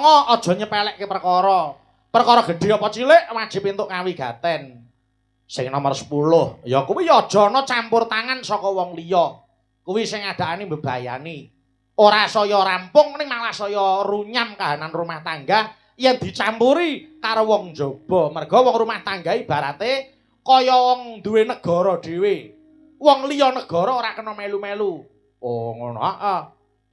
Aja nyepelekke perkara. Perkara gedhe apa cilik wajib entuk kawigaten. Sing nomor 10, ya kuwi aja ana campur tangan saka wong liya. Kuwi sing ngadakane mbebayani. Ora saya rampung ning malah saya runyam kahanan rumah tangga yen dicampuri karo wong njaba. Merga wong rumah tangga ibarate kaya wong duwe negara dhewe. Wong liya negara ora kena melu-melu. Oh ngono, heeh.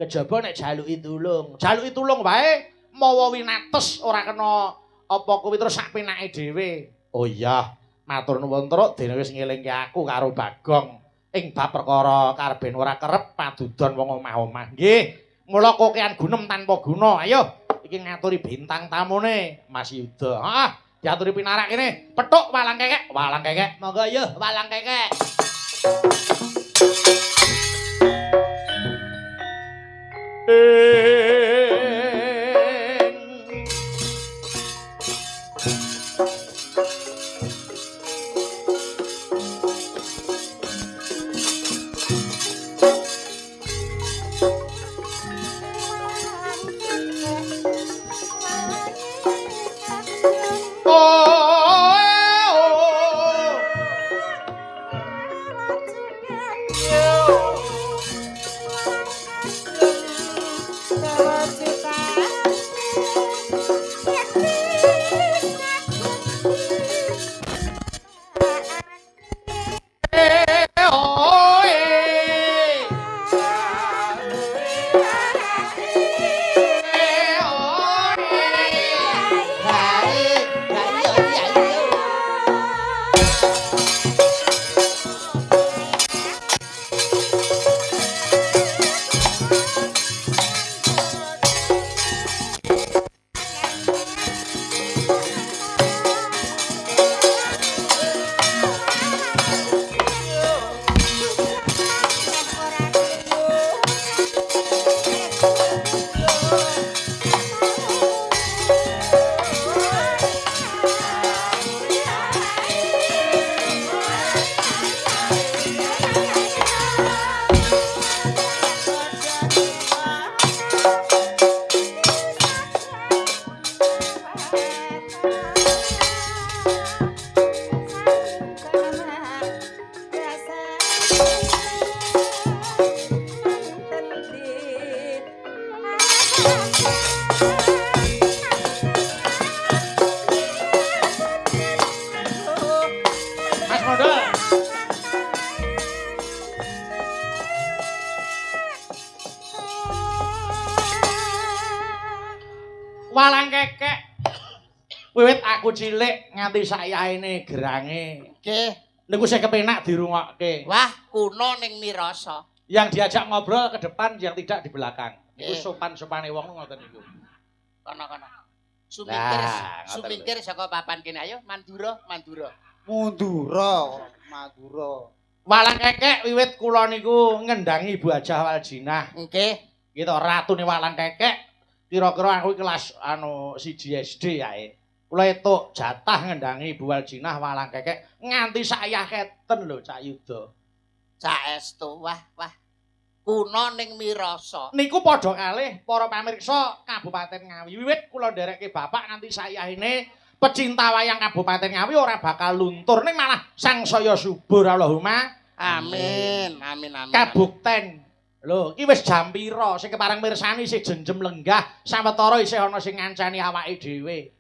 Kejaba nek jaluki tulung, jaluki tulung wae mawa winates ora kena apa kuwi terus sak penake dhewe. Oh iya, matur nuwun truk dene wis ngelingke aku karo Bagong ing bab perkara karben ora kerep padudon wong omah-omah. Nggih, mula kokean gunem tanpa guna. Ayo, iki ngaturi bintang tamune Mas Yuda. Heeh, diaturi pinarak kene. Petuk walang kekek, walang kekek. Monggo yo walang kekek. Mas Mondol. Walang kekek. Wiwit aku cilik nganti sayaene gerange. Nggih. Niku sing kepenak dirungokke. Wah, kuno ning mirasa. Yang diajak ngobrol ke depan, yang tidak di belakang. Niku Nggih. sopan-sopane wong ngoten niku. Kono-kono. Sumingkir, Nah, ngoten sumingkir saka papan kene ayo Mandura, Mandura. Mundura, Madura. Walang kekek wiwit kula niku ngendangi Ibu Hajah Waljinah. Nggih. Gitu ratune walang kekek. Kira-kira aku kelas anu 1 SD yae. Kula etuk jatah ngendangi Ibu Waljinah walang kekek nganti sayah keten lho Cak Yuda. Saestu, wah, wah. Kuno ning mirasa. Niku padha kalih para pamirsa Kabupaten Ngawi. Wiwit kula nderekke bapak nganti sayahine pecinta wayang Kabupaten Ngawi ora bakal luntur ning malah sangsaya subur. Allahumma Amin, amin, amin. Kabukten. Lho, iki wis jam pira sing kepareng mirsani isih jenjem lenggah sawetara isih ana sing ngancani awake dhewe.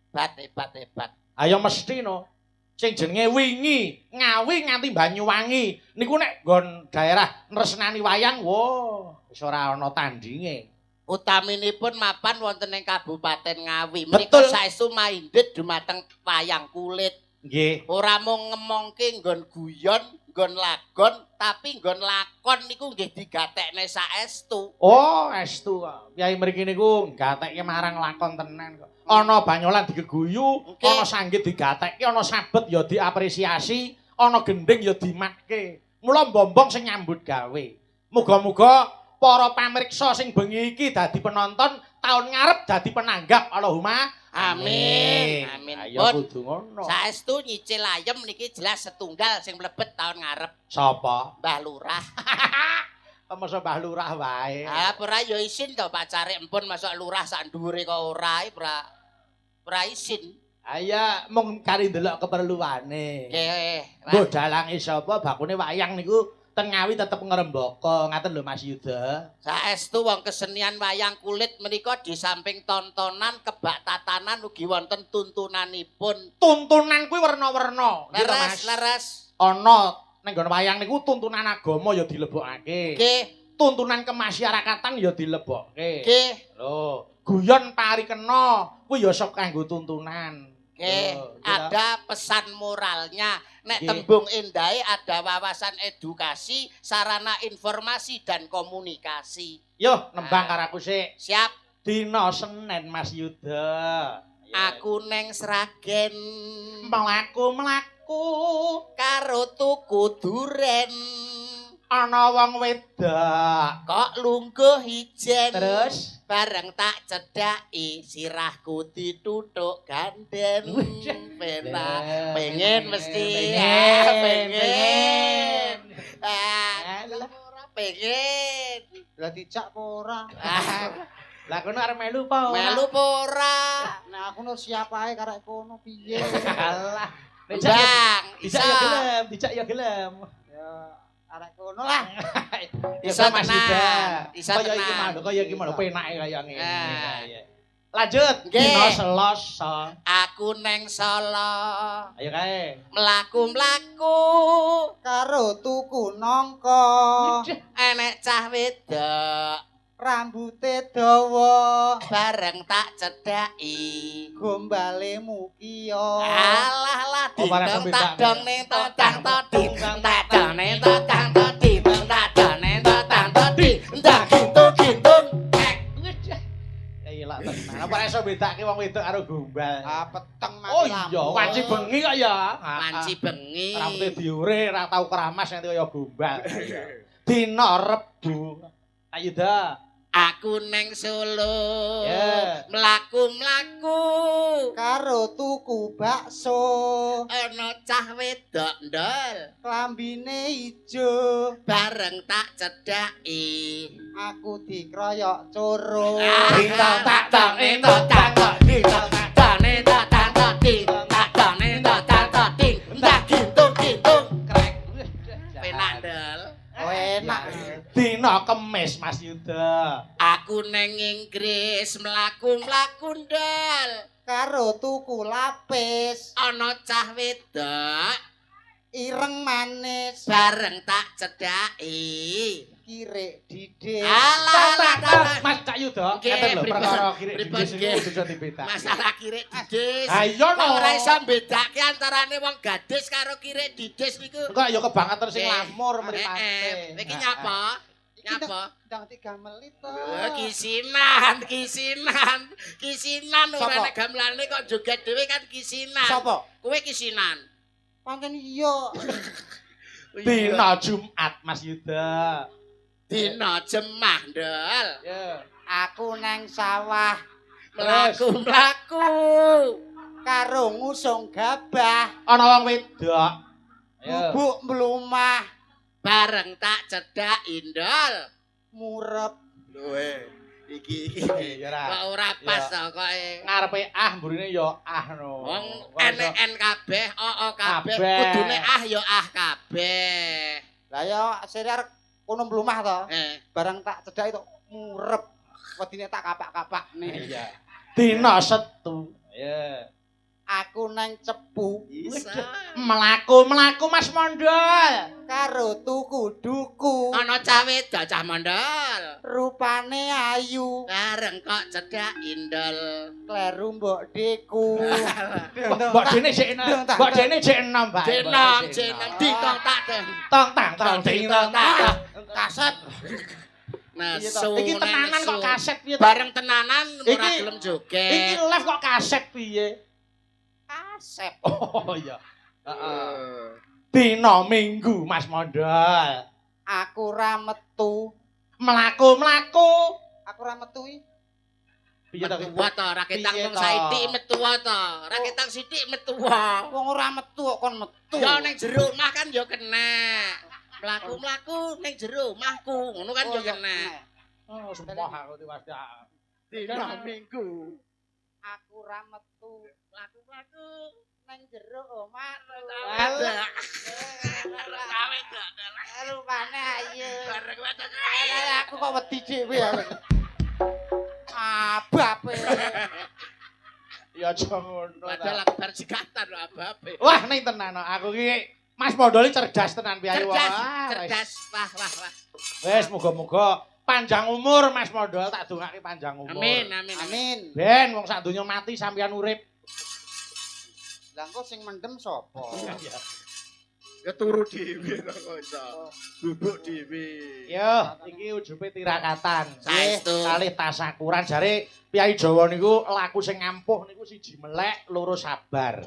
Hebat, hebat, hebat. Ayo mesti no. Sing jenenge wingi, Ngawi nganti Banyuwangi. Niku nek nggon daerah nresnani wayang, wah, wis ora ana tandinge. Utaminipun mapan wonten ing Kabupaten Ngawi. Menika Betul. saestu maindhit dumateng wayang kulit. Nggih. Ora mung ngemongke nggon guyon, nggon lagon, tapi nggon lakon niku nggih digatekne saestu. Oh, estu kok. Kyai mriki niku nggatekke marang lakon tenan kok. Ana banyolan digeguyu, Nggih. ana sanggit digatekke, ana sabet ya diapresiasi, ana gending ya dimatke. Mula mbombong sing nyambut gawe. Muga-muga para pamirsa sing bengi iki dadi penonton, taun ngarep dadi penanggap. Allahumma Amin. Amin. Ayo Pun. kudu ngono. Saestu nyicil ayem niki jelas setunggal sing mlebet taun ngarep Sapa? Mbah Lurah. Masa Mbah Lurah wae. Ah, ora ya isin to pacare empun masuk lurah sak dhuwure kok ora ora. Ora isin. Aya mung kari ndelok keperluane. Nggih. Mbok dalange sapa bakune wayang niku teng Ngawi tetep ngrembaka, ngaten lho Mas Yuda. Saestu wong kesenian wayang kulit menika di samping tontonan kebak tatanan ugi wonten tuntunanipun. Tuntunan kuwi werna-werna, nggih to Leres, Mas. leres. Ana ning nggon wayang niku tuntunan agama ya dilebokake. Nggih, Tuntunan kemasyarakatan ya dilebokke. nggih. Lho, guyon parikena kuwi ya sok kanggo tuntunan. Nggih, Lho, nggih to? ada pesan moralnya. Nek Nggih. tembung endahe ada wawasan edukasi, sarana informasi dan komunikasi. Yo nembang karo aku sik. Siap, Dina Senin Mas Yuda. aku neng Sragen Mlaku-mlaku karo tuku duren. Ana wong wedok. Kok lungguh ijen. Terus bareng tak cedhaki sirahku dituthuk ganden. Penak. Pengen mesti. Pengen, Ah, pengen. pengen. Ah, Alah. ora pengen. Lah dijak apa ora? Ah, Lah kono arep melu apa ora? melu apa ora? Nah aku nur siap ae karek kono piye. Alah. Bang, Dijak bisa. ya gelem, dijak ya gelem. Ya arek kono lah. Ya Bisa Mas tenan, Yuda. bisa Kaya iki tenan. mau, kaya iki mau penake kaya ngene. Ah. Iya. Lanjut, Nggih. dina Selasa. Aku neng Solo, Ayo kae. mlaku-mlaku, Karo tuku nangka, enek cah wedok, rambute dawa, bareng tak cedhaki. gombale mukiya. Alah lah Oh, barang ding sembita. tak dong ning totang todi, tak dong ning totang todi, tak dong ning totang todi, ndak gitu gitu. Ya iya lah tenan. Apa iso bedake wong wedok karo gombal? Ah peteng mati Oh iya, wanci bengi kok ya. Wanci bengi. Rambute diure ora tau keramas nanti kaya gombal. Dina Rebo. Ayo dah. Aku neng Solo, Yeah. mlaku-mlaku, Karo tuku bakso, ana cah wedok ndol, klambine ijo, bareng tak cedhaki. aku dikroyok coro. Ding tong tak tong ing tong tang tong ding tong tak Tane tak tang tak ding, tak tane tak tang tak ding, tak gintung gintung. Krek. Penak ndol. Oh enak. Dina Kemis Mas Yuda. Aku neng Inggris mlaku-mlaku ndol, Karo tuku lapis, ana cah wedok ireng manis, bareng tak cedhaki. kirik didis. Alah alah alah. Mas Cak Yuda, Nggih, ngeten lho pripun? perkara kirik Pripun, didis iku nggih. kudu iso dibedakake. Masalah kirik didis. Ha iya no. Kok ora iso mbedake antarane wong gadis karo kirik didis niku. Engko ya kebangetan sing Nggih. lamur mripate. Eh, iki nyapa? Nyapa? Ndang tiga melit to. Oh, kisinan, kisinan, kisinan ora Sapa? nek gamelane kok joget dhewe kan kisinan. Sapa? Kowe kisinan. Pancen iya. Dina Jumat Mas Yuda. Dina Jemah, Ndol. Ya. Aku nang sawah Mlaku-mlaku. karo ngusung gabah, Ana wong wedok. Ya. bubuk mlumah, Bareng tak cedhak Ndol. murep. Lho iki iki. Iya ora. Kok ora pas to koke. Ngarepe ah mburine ya ah no. Wong Kok iso- N kabeh, O kabeh, Kabeh. kudune ah ya ah kabeh. Lah ya seri arek kono mlumah to. Eh, Barang tak cedhak itu murep. Wedine tak kapak-kapak nih. Iya. Dina Setu. Iya. Aku nang Cepu bisa. Mlaku-mlaku Mas Mondol. karo tuku duku. Ana cah wedok cah mondol. Rupane ayu, Bareng kok cedhak indol. kleru mbok deku. Mbok dene jek enom. Mbok dene jek enom, Pak. Jenom, jenom ditong tak dong. Tong tang tong ding tong tang. Kaset. Nesu. Iki tenanan kok kaset piye? to? Bareng tenanan ora Iki- gelem joget. Iki live kok kaset piye? Kasep. Oh iya. Heeh. Dina Minggu Mas Mondol. Aku ra metu. Mlaku-mlaku. Aku ra metu iki. Piye to? Metuwa to, ra ketang Piye wong to? saithik metuwa to. Ra ketang sithik metuwa. Wong ora metu kok kon metu. Ya ning jero omah kan ya kena. Mlaku-mlaku ning jero omahku, ngono kan yo kena. Oh, sumpah aku tiwas Dina Minggu. Aku ra metu Mlaku-mlaku nang jero omahku. Alah. Rupane ayo. Bareng wedok. Aku kok wedi dhewe ya. Abape. Ya aja ngono. Padahal aku bar sikatan lho ababe. Wah, ning tenan aku iki Mas Mondol iki cerdas tenan piye wong. Cerdas, cerdas. Wah, wah, wah. Wis muga-muga panjang umur Mas Mondol, tak dongake panjang umur. Amin, amin. Amin. Ben wong sak donya mati sampeyan urip. Lah engko sing mendem sapa? Ya turu dhewe to kok iso. Bubuk dhewe. Yo, iki ujube tirakatan. Saestu. Kalih tasakuran jare piyai Jawa niku laku sing ampuh niku siji melek, loro sabar.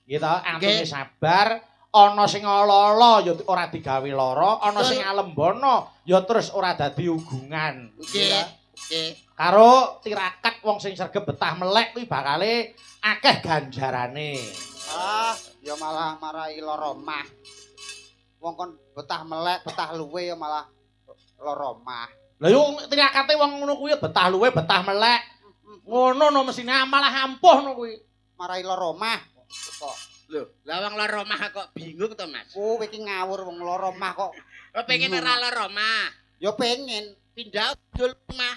Nggih to, antune sabar, ana sing ala-ala ya ora digawe lara, ana sing alembono ya terus ora dadi ugungan. Nggih. Nggih. Karo tirakat wong sing sregep betah melek kuwi bakale akeh ganjarane. Ah, ya malah marai lara mah. Wong kon betah melek, betah luwe ya malah lara mah. Lah yo tirakate wong ngono kuwi betah luwe, betah melek. Ngono no mesine malah ampuh no kuwi. Marai lara mah. Kok lho, lah wong lara mah kok bingung to, Mas? Kowe iki ngawur wong lara mah kok. Oh, pengen ora lara mah. Ya pengen pindah kidul omah.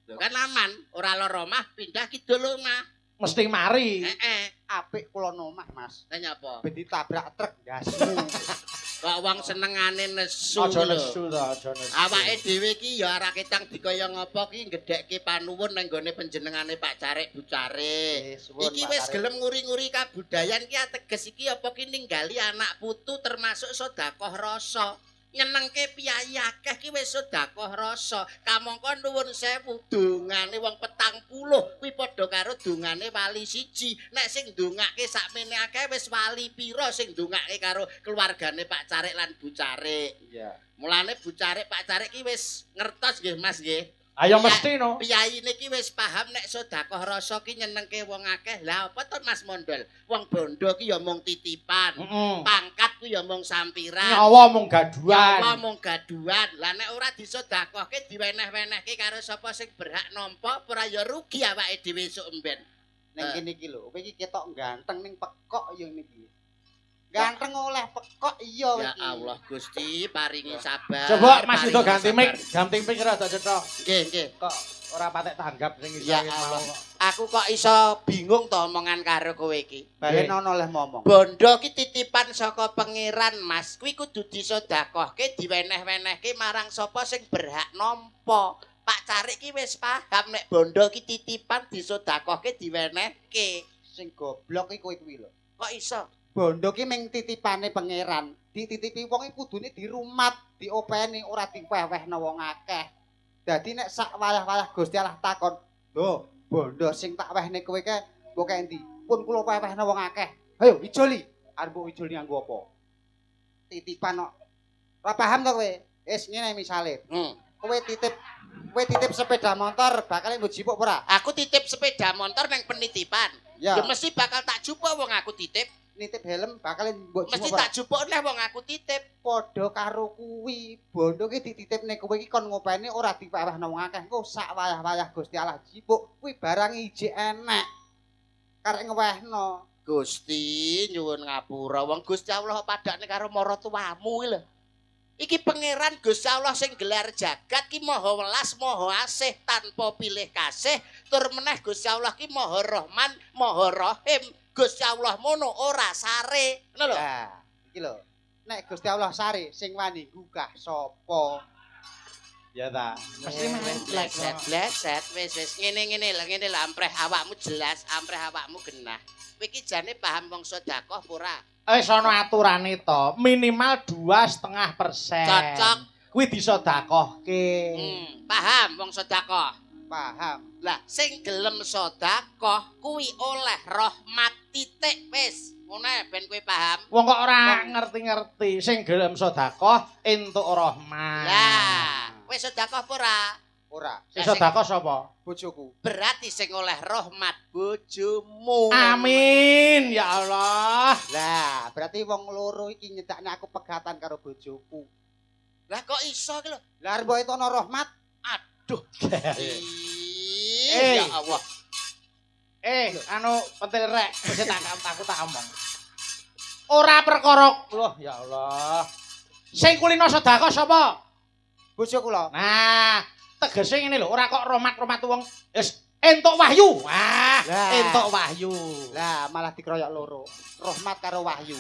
Lho kan aman, ora lara mah pindah kidul omah. Mesti mari. Heeh. Apik kula omah, Mas. Lah nyapa? Ben ditabrak truk ndasmu. Kok wong senengane nesu. Aja nesu to, aja nesu. Awake dhewe iki ya ora ketang dikaya ngapa ki gedhekke panuwun nang gone panjenengane Pak Carik Bu Carik. Iki wis gelem nguri-nguri kabudayan ki ateges iki apa ki ninggali anak putu termasuk sedekah rasa. Nyenengke piyayi akeh ki wis sedekah rasa. Kamangka nuwun sewu dongane wong 40 kuwi padha karo dongane wali siji. Nek sing ndongake sakmene akeh wis wali pira sing ndongake karo keluargane Pak Carik lan Bu Carik. Iya. Mulane Bu Carik Pak Carik ki wis ngertos nggih Mas nggih. Ayo mesti no. Piyayi niki wis paham nek sedekah rasa ki nyenengke wong akeh. Lah apa to Mas Mondol? Wong bondo ki ya mung titipan. Pangkat ku ya mung sampiran. Nyawa mung gaduhan. Nyawa mung gaduhan. Lah nek ora disedekahke diweneh-wenehke karo sapa sing berhak nampa, ora ya rugi awake dhewe esuk emben. Ning kene iki lho, kowe iki ketok ganteng ning pekok ya niki. Ganteng oleh pekok iya iki. Ya Allah Gusti paringi sabar. Coba Mas Yudo ganti mic, ganti mic rada cetha. Nggih, nggih. Kok ora patek tanggap sing iso Ya Allah. Aku kok iso bingung to omongan karo kowe iki. Balen ono oleh momong. Bondo ki titipan saka pangeran, Mas. Kuwi kudu disedekahke, diweneh-wenehke marang sapa sing berhak nampa. Pak Carik ki wis paham nek bondo ki titipan disedekahke, diwenehke. Sing goblok iki kowe kuwi lho. Kok iso? Bondo ki mung titipane pangeran. Dititipi wong iki kudune dirumat, diopeni, ora diweh-wehno wong akeh. Dadi nek sak wayah-wayah Gusti Allah takon, "Lho, bondo sing tak wehne kowe ke mbok endi?" Pun kula weh-wehno wong akeh. Ayo ijoli. Arep mbok ijoli nganggo apa? Titipan kok. Ora paham to kowe? Wis ngene misale. Kowe titip sepeda motor bakal mbok jipuk ora? Aku titip sepeda motor nang penitipan. Ya mesti bakal tak jupuk wong aku titip. Nitip helm bakal mbok jupuk. Mesti tak jupuk neh wong aku titip. Padha karo kuwi, bondo ki dititipne kowe iki kon ngopeni ora diwehno wong akeh. Engko sak wayah-wayah Gusti Allah jipuk, kuwi barang ijik enek. Karek ngewehno. Gusti nyuwun ngapura wong Gusti Allah padakne karo maratuwamu iki lho. Iki pangeran Gusti Allah sing gelar jagat ki maha welas, maha asih tanpa pilih kasih, tur meneh Gusti Allah ki maha Rahman, maha Rahim. Gusti Allah mono ora sare. Ngono lho. Lah, iki lho. Nek Gusti Allah sare sing wani gugah sapa? Ya ta. Mesti bleset, bleset wis wis ngene-ngene lho, ngene lho ampreh awakmu jelas, ampreh awakmu genah. Kowe iki jane paham wong sedekah apa ora? Wis ana aturane to, minimal 2,5%. Cocok. Kuwi disedekahke. Paham wong sedekah. Paham. Lah sing gelem sedekah kuwi oleh rahmat titik wis. Ngono ben kowe paham. Wong kok ora ngerti-ngerti sing gelem sedekah entuk rahmat. Lah, wis sedekah apa ora? Ora. Sing sedekah sapa? Bojoku. Berarti sing oleh rahmat bojomu. Amin ya Allah. Lah, berarti wong loro iki nyedakne aku pegatan karo bojoku. Lah kok iso ki lho? Lah arep mbok etono rahmat. Aduh. Ya Allah. Anu pentil rek, wis tak aku tak omong. Ora perkara. Loh, ya Allah. Sing kulino sedekah sapa? Bojo kula. Nah, tegese ngene lho, ora kok rahmat-rahmat wong wis entuk wahyu. Ah, entuk wahyu. Lah, malah dikeroyok loro. Rahmat karo wahyu.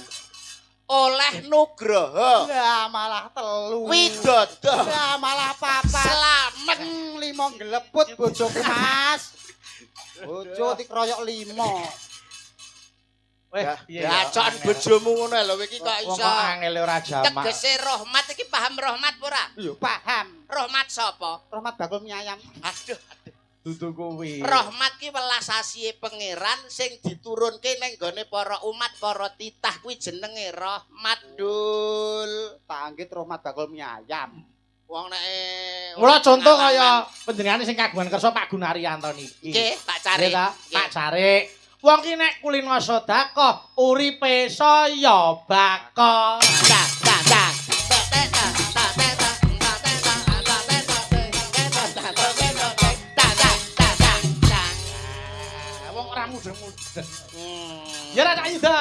Oleh nugroho. Lah, malah telu. Widodo. Lah, malah papat. Slamet. Limo ngleput bojoku, Mas. Bojo dikeroyok limo. Weh, gacokan bojomu ngono lho iki kok iso. Wong kok angel ora jamak. Tegese rahmat iki paham rahmat apa ora? Lho, paham. Rahmat sapa? Rahmat bakul mie ayam. Aduh, aduh. Dudu kuwi. Rahmat ki welas asihe pangeran sing diturunke ning gone para umat, para titah kuwi jenenge rahmat, Dul. Tak anggit rahmat bakul mie ayam. Wong nek mula contoh kaya panjenengane sing kagungan kersa Pak Gunaryanto niki. Nggih, Pak Carik. Pak Carik. Wong ki nek kulino sedekah uripe saya bako. Ta ta ta. Wong ora mudeng-mudeng. Ya ora Cak Yuda.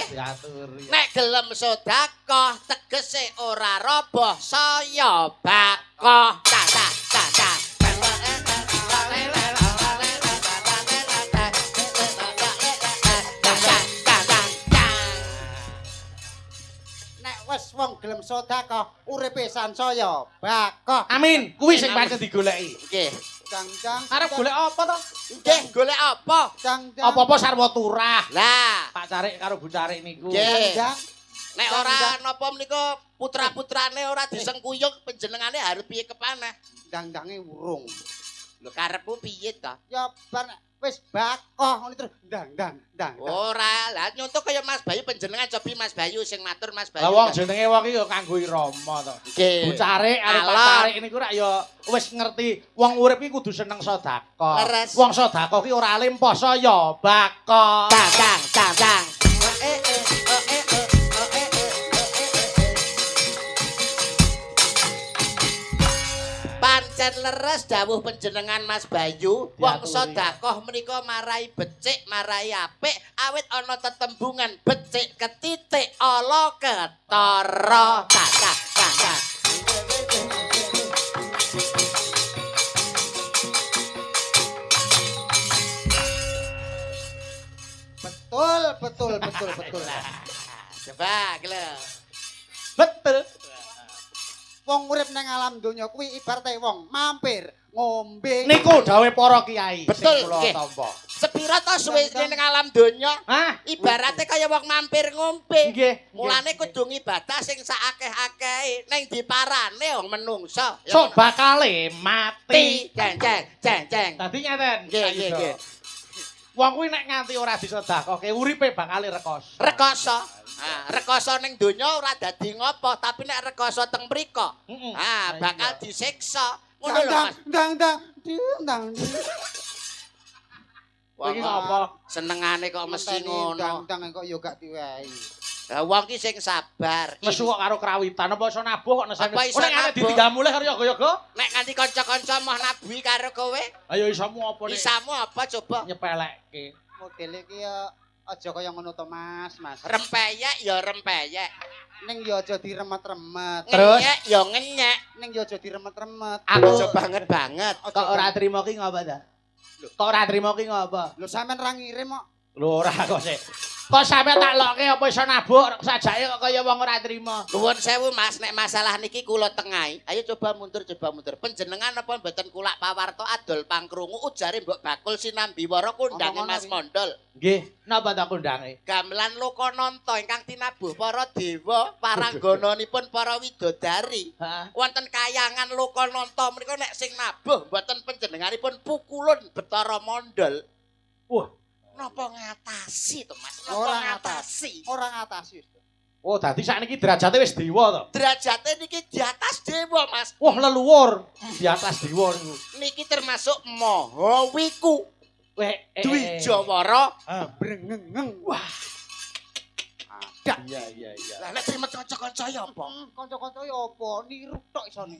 Diatur. Nek gelem sedekah tegese ora roboh saya bako. Ta ta ta ta. Wong gelem sedekah uripe sansaya bakoh. Amin. Kuwi sing pancen digoleki. Nggih. Cang-cang. Arep golek apa to? Nggih, golek apa? Cang-cang. Apa-apa sarwa turah. Lah, Pak Carik karo Bu Carik niku. Nggih. Nek ora napa menika putra-putrane ora disengkuyung panjenengane harus piye kepaneh? Dang-dange urung. Lho karepmu piye to? Ya bar wis bakoh ngono terus ndang ndang ndang. Ora, lah nyontoh kaya Mas Bayu panjenengan cobi Mas Bayu sing matur Mas Bayu. Lah wong jenenge wong iki ya kanggo irama to. Nggih. Bu Carik arep Pak Carik niku rak ya wis ngerti wong urip iki kudu seneng sedekah. Wong sedekah ki ora lempoh saya bakoh. Tang tang tang tang. Pancen leres dawuh panjenengan Mas Bayu, wong sedekah menika marai becik, marai apik, awit ana tetembungan becik ketitik ala ketara. Ta ta ta ta. Betul, betul, betul, betul. Coba iki lho. Betul. Wong urip nang alam donya kuwi ibarate wong mampir ngombe. Niku dawuhe para kiai. Betul, kula tampa. Sepira to suwe ning alam donya? Hah? Ibarate kaya wong mampir ngombe. Nggih. Mulane kudu ngibadah sing saakeh-akehe ning diparane wong menungsa. Sok bakale mati. Ceng ceng ceng ceng. Dadi ngeten. Nggih nggih nggih. Wong kuwi nek nganti ora disedekahke uripe bakale rekoso. Rekoso. Ah, rekoso ning donya ora dadi ngopo, tapi nek rekoso teng mriko, ah bakal disiksa. Ngono lho Mas. Ndang ndang ndang. Wong iki apa? Senengane kok mesti ngono. Ndang kok ya gak diwehi. Lah wong ki sing sabar. Nesu kok karo krawitan apa iso nabuh kok nesane. Apa iso Nek ditinggal mulih karo yoga-yoga? Nek nganti kanca-kanca moh nabuhi karo kowe? Ayo isamu apa nek? Isamu apa coba? Nyepelekke. Modele ki ya aja kaya ngono to Mas, Mas. Rempeyek ya rempeyek. Ning ya aja diremet-remet. Terus ngenyek ya ngenyek. Ning ya aja diremet-remet. Aku aja banget-banget. Kok ora trimo ki ngopo ta? Kok ora trimo ki ngopo? Lho sampean ra ngirim kok. Lho ora kok sik. Kok sampe tak lokke apa iso nabuk sajake kok kaya wong ora trimo. Nuwun sewu Mas, nek masalah niki kula tengahi. Ayo coba mundur, coba mundur. Panjenengan apa mboten kulak pawarto adol pangkrungu ujare mbok bakul sinambi wara kondange Mas Mondol. Nggih, napa ta kondange? Gamelan Lokananta ingkang tinabuh para dewa, paranggananipun para widodari. Wonten kayangan Lokananta menika nek sing nabuh mboten panjenenganipun pukulun Betara Mondol. Wah, napa ngatasi to Mas? Napa ngatasi? Ora ngatasi. Oh, dadi sakniki derajate wis dewa to. Derajate niki di atas dewa, Mas. Wah, leluhur di atas dewa niku. Niki termasuk Maha Wiku. Weh, Dwijawara. Brengengeng. Wah. Ada. Iya, iya, iya. Lah nek terima kanca-kanca ya apa? Kanca-kanca ya apa? Niru tok isone.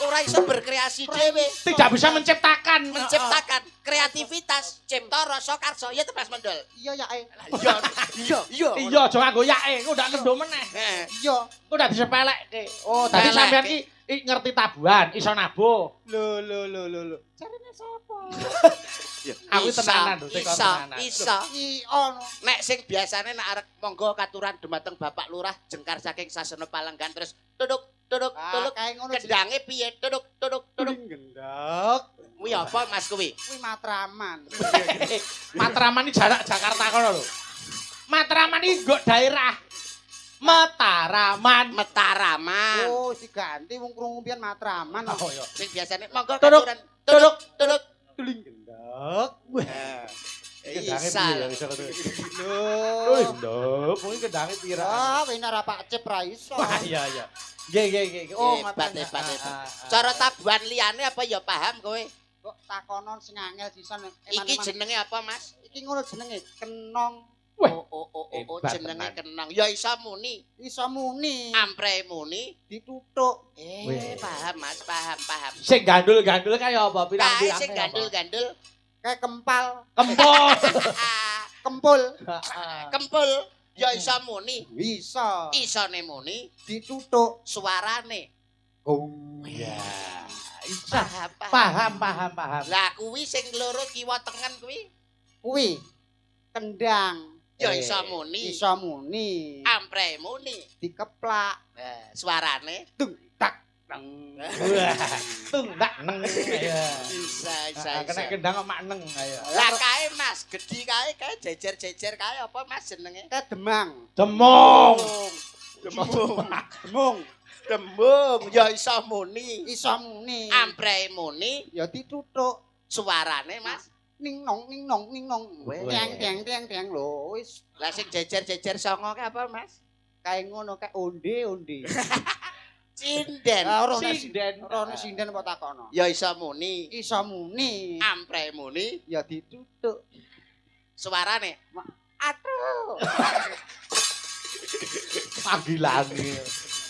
Ora iso berkreasi dhewe. Tidak bisa menciptakan, menciptakan kreativitas, cipta rasa karsa. Iya to Mas Mendol? Iya ya. Iya, iya, iya. Iya, aja nganggo yake, engko ndak kendo meneh. Iya. Engko ndak disepelekke. Oh, dadi sampean ki ngerti tabuhan, iso nabuh. Lho lho lho lho lho. Jarene sapa? Aku tenanan lho, teko tenanan. Iso. Nek sing biasane nek arek monggo katuran dumateng Bapak Lurah jengkar saking Sasana Palenggan terus tuduk tuduk tuduk kendange piye? Tuduk tuduk tuduk. Gendhak. Kuwi apa Mas kuwi? Kuwi Matraman. Matraman iki jarak Jakarta kono lho. Matraman iki nggo daerah Mataraman. Mataraman. Oh, diganti wong krungu pian Matraman. Oh iya. Sing biasane monggo katuran tuduk tuduk tuling gendhak. Wah. Kendange piye ya iso ketemu. Lho, gendhak, kuwi kendange pira? Ah, wena ra Pak Cip ra iso. Iya, iya. Nggih, nggih, nggih. Oh, hebat, hebat, hebat. Cara tabuhan liyane apa ya paham kowe? Kok takonon sing angel sisan. Iki jenenge apa, Mas? Iki ngono jenenge kenong. Oh, oh, oh, oh, jenenge kenong. Ya iso muni. Iso muni. Ampre muni dituthuk. Paham, Mas, paham, paham. Sing gandul-gandul kaya apa? Pirang-pirang. Sing gandul-gandul kayak kempal. Kempul. Kempul. Kempul. Ya iso muni. Iso. Isone muni dituthuk suarane. Gong. Ya. Iso. Paham, paham, paham. Lah kuwi sing loro kiwa tengen kuwi. Kuwi kendang. Ya iso muni. Iso muni. Ampre muni. Dikeplak. Suarane tung tak neng. Tung tak neng. Isa isa. Kena kendang kok mak neng ayo. Lah kae Mas, gedhi kae kae jejer-jejer kae apa Mas jenenge? Kae demang. Demung. Demung. Demung. Demung ya iso muni. Iso muni. Ampre muni ya dituthuk. Suarane Mas. Ning nong ning nong ning nong. Tiang tiang tiang tiang lho wis. Lah sing jejer-jejer songo kae apa Mas? Kae ngono kae onde-onde. Sinden. Sinden. Ora sinden apa takono. Ya iso muni. Iso muni. Ampre muni ya dituthuk. Suarane aduh. Panggilane.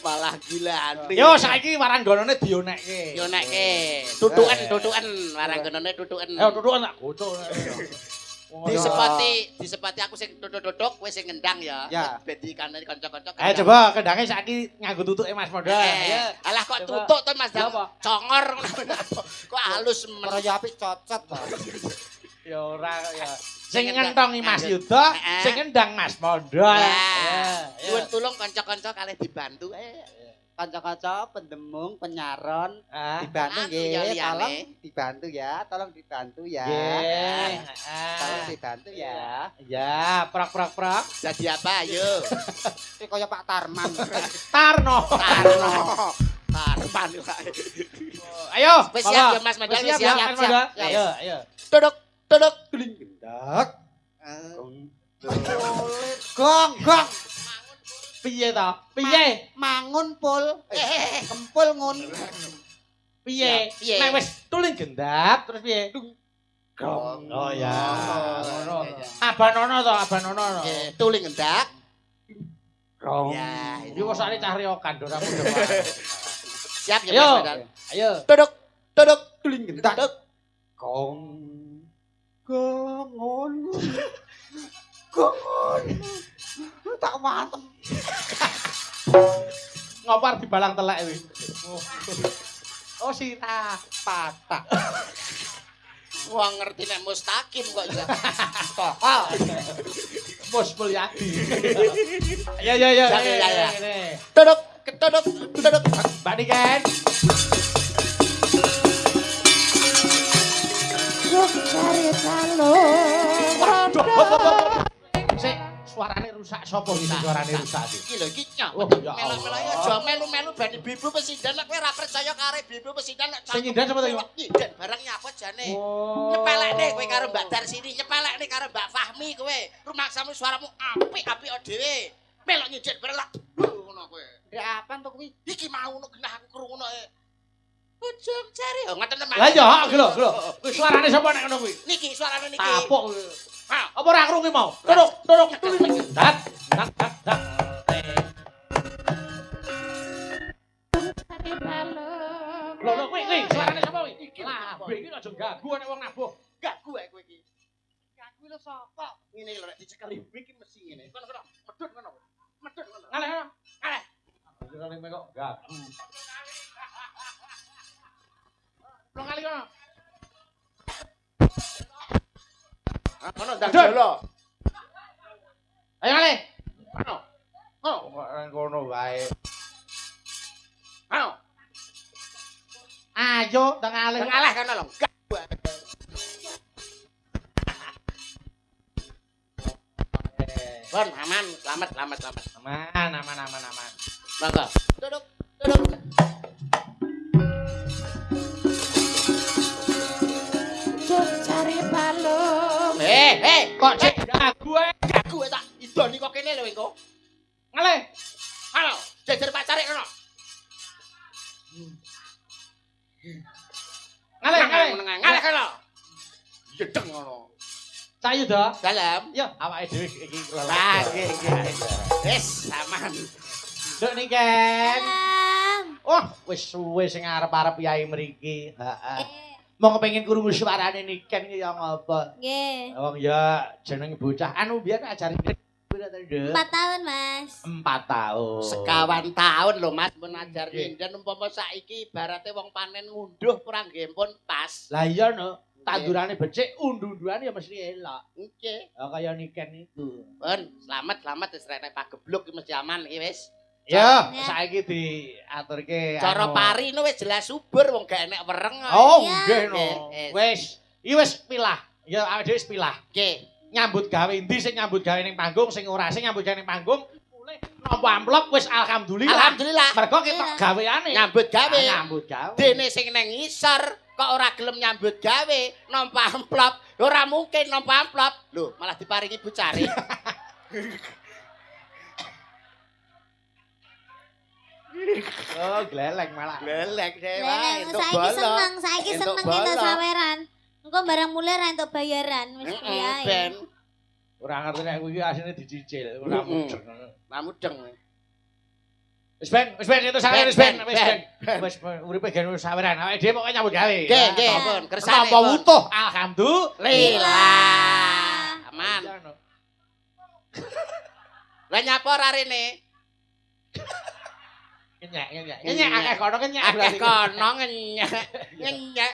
Malah gilane. Yo saiki waranggonone dionekke. Dionekke. Tutuken, tutuken, waranggonone tutuken. Ayo tutuken tak gocok. Disepati, disepati aku sing tutuk-tutuk, kowe sing ngendang ya. Ben dikandani kanca-kanca. Ayo coba kendange saiki nganggo tutuke Mas Mondol. Alah kok tutuk to Mas Dang. Congor ngono. Kok halus men. Ora ya apik cocot to. Ya ora kok ya. Sing ngentongi Mas Yuda, sing ngendang Mas Mondol. Nyuwun tulung kanca-kanca kalih dibantu. Kanca-kanca pendemung, penyaron, dibantu nggih, tolong dibantu ya, tolong dibantu ya. Nggih. Tolong dibantu ya. Ya, prok-prok-prok. Jadi apa ayo? Iki kaya Pak Tarman. Tarno. Tarno. Tarman wae. Ayo, wis siap ya Mas Mondol, wis siap. Ayo, ayo. Duduk, duduk. Tuling gendak. Gong, gong. Piye ta? Piye? Mangun pul. Kempul ngun. Piye? Nek wis tuling gendak terus piye? Gong. Oh ya. Ngono. Abanono to, abanono. Tuling gendak. Gong. Ya, iki wosane cah riokan ora padha. Siap ya Mas Mondol. Ayo. Duduk, duduk, tuling gendak. Gong. Gong. Gong. Tak wantem. Ngopo arep dibalang telek kuwi? Oh, sirah patah. Wong ngerti nek mustaqim kok ya. Tokol. Mus Mulyadi. Ya ya ya. Duduk, ketuduk, duduk. Mbak Niken. Sik, suarane rusak sapa iki suarane rusak iki? Iki lho iki nyok. Melu-melu aja melu-melu ben ibu pesinden nek kowe ora percaya karo ibu pesinden nek sing nyinden sapa to iki? Nyinden barang nyapa jane. Nyepelekne kowe karo Mbak Darsini, nyepelekne karo Mbak Fahmi kowe. Rumaksamu suaramu apik-apik dhewe. Melok nyicit bareng tak ngono kowe. Ndek apa to kuwi? Iki mau ngono genah aku krungu ngono. Ujung jari. Oh ngoten teman. Lah ya, hak lho, lho. Kuwi suarane sapa nek ngono kuwi? Niki suarane niki. Tapuk. Ha, apa ora krungu mau? Turuk, turuk, turuk. Dat, dat, dat, dat. Lho, lho kuwi, kuwi suarane sapa kuwi? Iki Lah, iki aja ganggu nek wong nabuh. Ganggu ae kowe iki. Ganggu lho sapa? Ngene lho nek dicekeli iki mesti ngene. Kono kono, medhun kono. Medhun kono. Ngaleh kono. Ngaleh. Kirane kok ganggu. Belum kali kono. Kono ndang jolo. Ayo ngaleh. Kono. Kono. Kono wae. Kono. Ayo ndang ngaleh. Ndang ngaleh kono lho. Bon, aman, selamat, selamat, selamat. Aman, aman, aman, aman. Monggo. Duduk, duduk. Cari balung. Eh, kok cek gagu ae. Gagu tak idoni kok kene lho engko. Ngaleh. Halo, jejer Pak Carik kono. Ngaleh, ngaleh. Ngaleh kono. Jedeng ngono. Cayu do. Dalem. Yo, awake dhewe iki Lah, nggih, nggih. Wis, aman. Nduk Niken. Wah, wis suwe sing arep-arep yai mriki. Heeh. Mau kepengin krungu suarane Niken iki ya ngopo? Nggih. Wong ya jeneng bocah anu biyen ajari pira ta, Nduk? 4 tahun, Mas. 4 tahun. Sekawan tahun lho, Mas, mun ajar nyinden umpama saiki ibarate wong panen ngunduh kurang nggih pun pas. Lah iya no, tandurane becik, undu-unduane ya mesti elok. Nggih. Oh kaya Niken iku. Pun, selamat, selamat wis rene pagebluk iki mesti aman iki wis. Ya, saiki diaturke cara pari no wis jelas subur wong gak enek wereng. Oh, nggih no. Wis, iki wis pilah. Ya awake dhewe wis pilah. Nggih. Nyambut gawe endi sing nyambut gawe ning panggung, sing ora sing nyambut gawe ning panggung, mulih nampa amplop wis alhamdulillah. Alhamdulillah. Mergo ketok gaweane. Nyambut gawe. Nyambut gawe. Dene sing nang ngisor kok ora gelem nyambut gawe, nampa amplop, ora mungkin nampa amplop. Lho, malah diparingi Bu Carik. Oh, gleleng malah. Gleleng dhewe. Saiki seneng, saiki seneng kita saweran. Engko barang mulai ra entuk bayaran wis kuwi ae. Ben. Ora ngerti nek kuwi asline dicicil, ora mudeng. Ora mudeng. Wis ben, wis ben itu saweran wis ben, wis ben. Wis uripe gen wis saweran. Awake dhewe pokoke nyambut gawe. Nggih, nggih, pun kersane. Nampa wutuh, alhamdulillah. Aman. Lah nyapa ora rene? Ngenyek, ngenyek. Ngenyek akeh kono ngenyek. Akeh kono ngenyek. Ngenyek.